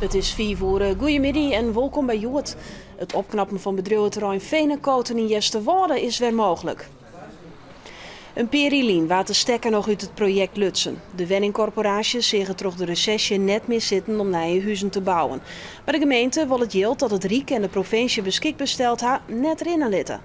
It is 5 oere. Goeiemiddei en wolkom by Hjoed. It opknappen fan bedriuweterrein Venekoten yn Easterwâlde is wer mooglik. In pear jier lyn waard de stekker noch út it projekt lutsen. De wenningkorporaasje seach it troch de resesje net mear sitten om nije huzen te bouwen. Mar de gemeente wol it jild dat it Ryk en de provinsje beskikber steld ha net rinne litte.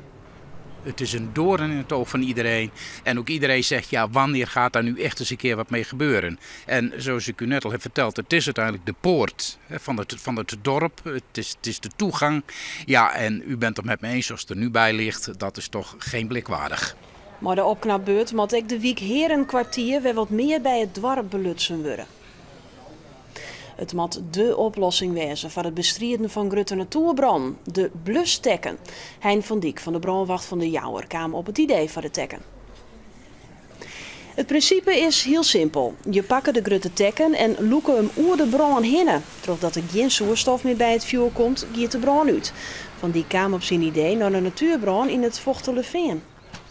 Het is een doorn in het oog van iedereen. En ook iedereen zegt, ja, wanneer gaat daar nu echt eens een keer wat mee gebeuren? En zoals ik u net al heb verteld, het is uiteindelijk de poort van het dorp. Het is de toegang. Ja, en u bent het met me eens, zoals het er nu bij ligt, dat is toch geen blik waardig. Mar de opknapbeurt moat ek de wyk Herenkwartier wer wat mear by it doarp belutsen wurde. It moat dé oplossing wêze foar it bestriden fan grutte natoerbrannen, de blustekken. Hein van Dyk fan de brânwacht fan De Jouwer kaam op it idee foar de tekken. It prinsipe is hiel simpel. Je pakke de grutte tekken en lûke him oer de brân hinne. Trochdat der gjin soerstof mear by it fjoer komt, giet de brân út. Van Dyk kaam op syn idee nei de natoerbrân yn it Fochtelerfean.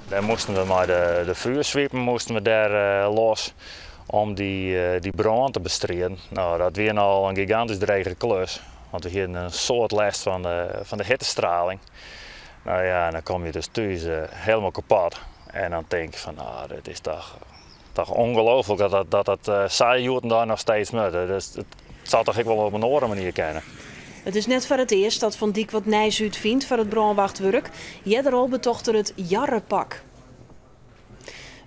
Dêr moasten we mei de fjoerswipen moasten we dêr los om dy brân te bestriden. No, dat wie al in gigantysk drege klus, want we hiene in soad lêst fan de hittestraling. No ja, en dan komme je dus thús hielendal kapot. En dan tink je fan, no, dit is toch ongelooflik dat dat sa hjoed-de-dei noch steeds moat. Dus it soe toch ek wol op in oare manier kinne. It is net foar it earst dat Van Dyk wat nijs útfynt foar it brânwachtwurk. Earder al betocht er it jarrepak.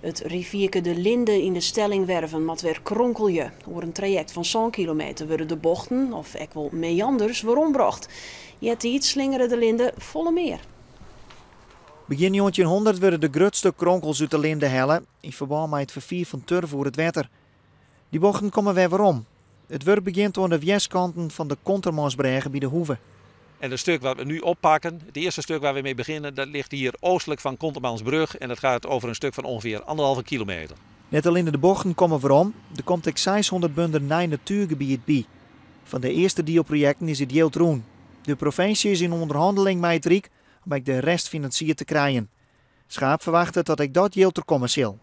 It rivierke de Linde yn de Stellingwerven moat wer kronkelje. Oer in trajekt fan 7 kilometer wurde de bochten, of ek wol meanders, werombrocht. Eartiids slingere de Linde folle mear. Begjin 1900 wurde de grutste kronkels út de Linde helle yn ferbân mei it ferfier fan turf oer it wetter. Dy bochten komme wer werom. It wurk begjint oan de wjerskanten fan de Kontermansbrêge by de Hoeve. En het stuk wat we nu oppakken, het eerste stuk waar we mee beginnen, dat ligt hier oostelijk van Kontermansbrug en dat gaat over een stuk van ongeveer 1,5 kilometer. Net allinne de bochten komme werom, der komt ek 600 bunder nij natuergebiet by. Fan de earste dielprojekten is it jild rûn. De provinsje is yn ûnderhanneling mei it Ryk om ek de rest finansierd te krijen. Schaap ferwachtet dat ek dat jild der komme sil.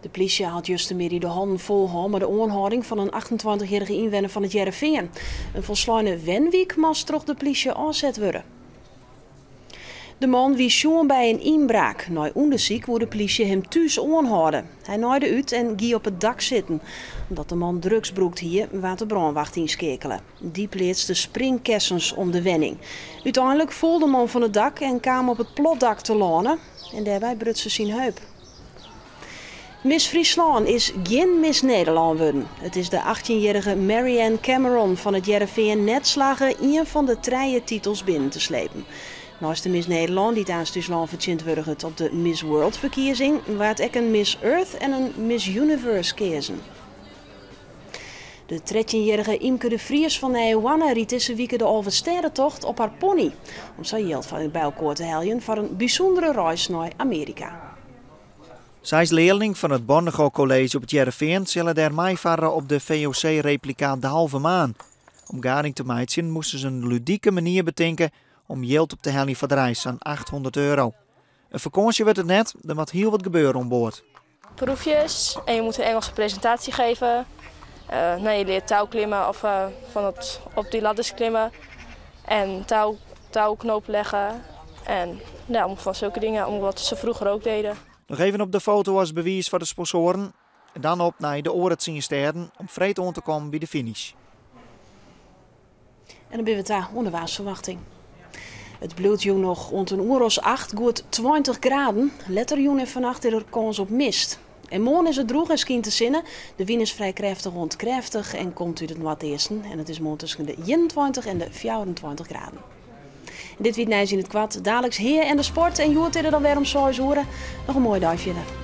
De plysje hat justermiddei de hannen fol hân mei de oanhâlding fan in 28-jierrige ynwenner fan It Hearrenfean. In folsleine wenwyk moast troch de plysje ôfset wurde. De man wie sjoen by in ynbraak. Nei ûndersyk woe de plysje him thús oanhâlde. Hy naaide út en gie op it dak sitten. Omdat de man drugs brûkt hie, waard de brânwacht ynskeakele. Dy pleatste springkessens om de wenning. Uteinlik foel de man fan it dak en kaam op it platdak telâne. En dêrby bruts er syn heup. Miss Fryslân is gjin Miss Nederlân wurden. It is de 18-jierrige Marianne Cameron fan It Hearrenfean net slagge ien fan de trije titels binnen te slepen. Neist de Miss Nederlân, dy't aanst ús lân fertsjintwurdiget op de Miss World ferkiezing, waard ek in Miss Earth en in Miss Universe keazen. De 13-jierrige Imke de Vries fan Nijehoarne rydt dizze wike de Alvestêdetocht op har pony. Om sa jild fan by elkoar te heljen foar in bysûndere reis nei Amearika. Seis learlingen fan it Bornego College op It Hearrenfean sille dêr meifarre op de VOC-replika De Halve Maan. Om gading te meitsjen moasten se in ludike manier betinke om jild op te heljen foar de reis, sa'n 800 euro. In fakânsje wurdt it net, der moat hiel wat gebeure oan board. Proefjes en je moet een Engelse presentatie geven. Nee, je leert touwklimmen of op die ladders klimmen. En touwknopen leggen. En ja, van zulke dingen, om wat ze vroeger ook deden. Noch even op de foto as bewiis foar de sponsoaren. En dan op nei de oare 10 stêden om freed oan te kommen by de finish. En dan binne we ta oan de waarsferwachting. It bliuwt jûn noch oant in oere as 8 goed 20 graden. Letter jûn en fannacht is der kâns op mist. En moarn is it drûch en skynt de sinne. De wyn is frij krêftich oant krêftich en komt út it noardeasten. En it is moarn tusken de 21 en de 24 graden. En dit wie it nijs yn it koart. Daliks Hea en de sport en Hjoed dan wer om 6 oere. Noch in moaie dei fierder.